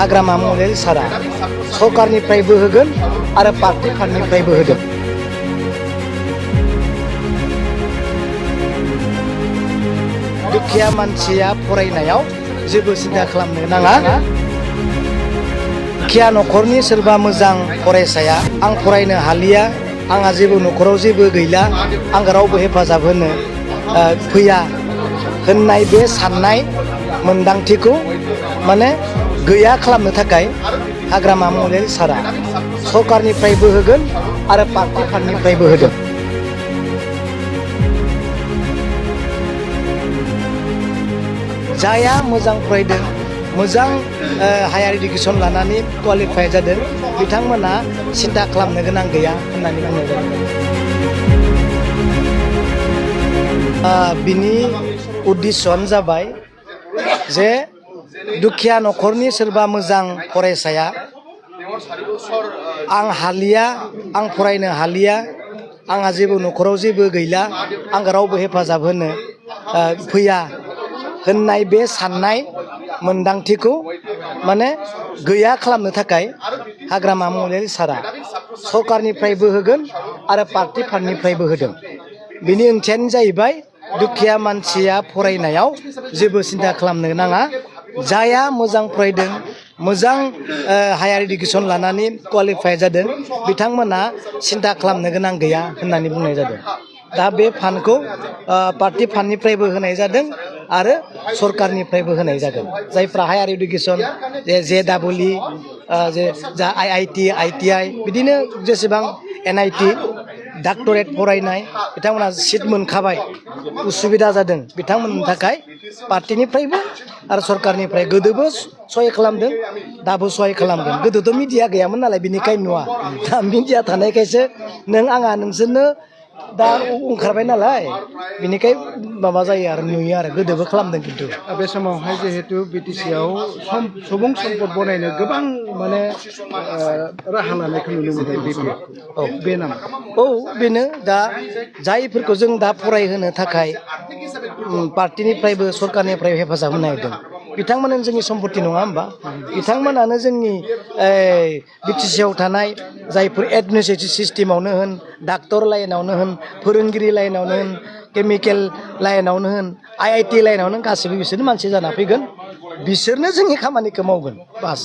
हाग्रामा महिलारि सारा सरकारनिफ्रायबो होगोन आरो पार्टी फान्डनिफ्रायबो होदों। दुखिया मानसिया फरायनायाव जेबो सिन्था खालामनो नाङा। दुखिया न'खरनि सोरबा मोजां फरायसाया आं फरायनो हालिया, आंहा जेबो न'खराव जेबो गैला, आंखौ रावबो हेफाजाब होनो फैया होननाय बे साननाय मोन्दांथिखौ माने गैया खालामनो थाखाय हाग्रामा महिलारि सारा सरकारनिफ्रायबो होगोन आरो पार्टी फान्डनिफ्रायबो होदों। जायहा मोजां फरायदों, मोजां हायार इडुकेसन लानानै क्वालिफाइ जादों, बिथांमोना सिन्था खालामनो गोनां गैया होननानै बुंनाय जादों। बिनि उद्देश्यआनो जाबाय जे दुखिया न'खरनि सोरबा मोजां फरायसाया आं हालिया, आं फरायनो हालिया, आंहा जेबो न'खराव जेबो गैला, आंखौ रावबो हेफाजाब होनो फैया होननाय बे साननाय मोन्दांथिखौ माने गैया खालामनो थाखाय हाग्रामा महिलारि सारा सरकारनिफ्रायबो होगोन आरो पार्टी फान्डनिफ्रायबो होदों। बिनि ओंथियानो जाहैबाय दुखिया मानसिया फरायनायाव जेबो सिन्था खालामनो नाङा। जायहा मोजां फरायदों, मोजां हायार इडुकेसन लानानै क्वालिफाइ जादों, बिथांमोना सिन्था खालामनो गोनां गैया होननानै बुंनाय जादों। दा बे फान्डखौ पार्टी फान्डनिफ्रायबो होनाय जादों आरो सरकारनिफ्रायबो होनाय जागोन। जायफ्रा हायार इडुकेसन JEE जे जा IIT ITI बिदिनो जेसेबां NIT डक्टरेट फरायनाय बिथांमोना सिट मोनखाबाय, उसुबिदा जादों, बिथांमोननि थाखाय पार्टीनिफ्रायबो आरो सरकारनिफ्राय गोदोबो सहाय खालामदों, दाबो सहाय खालामगोन। गोदोथ' मिडिया गैयामोन नालाय बेनिखायनो नुवा, दा मिडिया थानायखायसो नों आंहा नोंसोरनो दा ओंखारबाय नालाय बेनिखाय माबा जायो आरो नुयो आरो गोदोबो खालामदों। खिन्थु बे समावहाय जिहेतु BTC आव सुबुं सम्पद बनायनो गोबां माने राहा लानायखौ नुनो मोनो। औ बे नामा? औ बेनो दा जायफोरखौ जों दा फरायहोनो थाखाय पार्टीनिफ्रायबो सरकारनिफ्राय हेफाजाब होनो नागिरदों, बिथांमोनानो जोंनि सम्पति नङा होमबा? बिथांमोनानो जोंनि BTC आव थानाय जायफोर एडमिनिस्ट्रेटिभ सिस्टेमावनो होन, डाक्टर लाइनावनो होन, फोरोंगिरि लाइनावनो होन, केमिकेल लाइनावनो होन, IIT लाइनावनो गासैबो बिसोरनो मानसि जाना फैगोन, बिसोरनो जोंनि खामानिखौ मावगोन बास।